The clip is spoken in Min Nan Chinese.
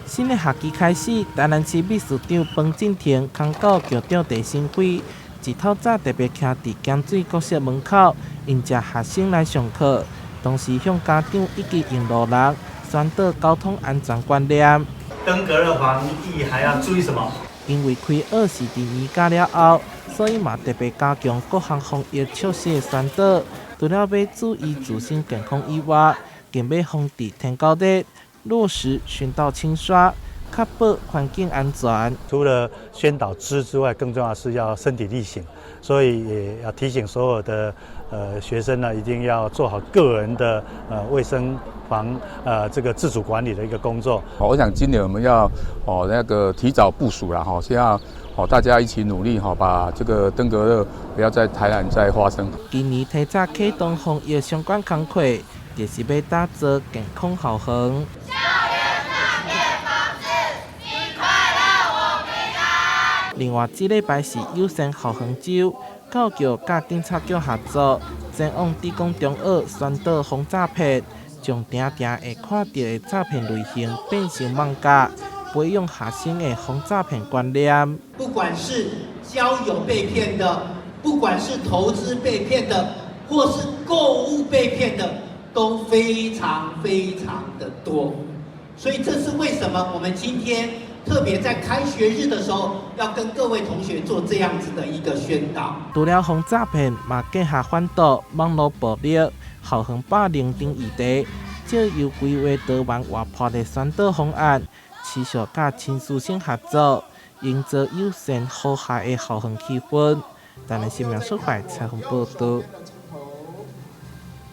新的學期開始，台南市秘書長彭進庭、空教校長鄭新輝，一透早特別徛佇鹹水國小門口，迎接學生來上課，同時向家長以及引路人宣導交通安全觀念。登革熱防疫還要注意什麼？因為開學是佇年假了後，所以嘛特別加強各項防疫措施的宣導。除了欲注意自身健康以外，更欲防治天狗熱，落實巡道清刷，確保環境安全。除了宣導知之外，更重要是要身體力行，所以也要提醒所有的學生呢，一定要做好個人的衛生防這個自主管理的一個工作。我想今年我們要哦那個提早部署了哈，先要哦大家一起努力哈，把這個登革熱不要在台南再發生。今年提早啟動防疫相關工課，就是欲打造健康校園。校園詐騙防治，你快樂我平安。另外，這禮拜是友善校園週，教育局佮警察局合作，前往竹工中學宣導防詐騙，將定定會看著的詐騙類型變成漫畫，培養學生的防詐騙觀念。不管是交友被騙的，不管是投資被騙的，或是購物被騙的，都非常非常的多。所以這是為什麼我們今天特別在開學日的時候，要跟各位同學做這樣子的一個宣導。除了防詐騙，嘛結合反毒、網路暴力、校園霸凌等議題，藉由規劃多元活潑的宣導方案，持續佮親師生合作，營造友善和諧的校園氣氛。台南新聞蘇懷採訪報導。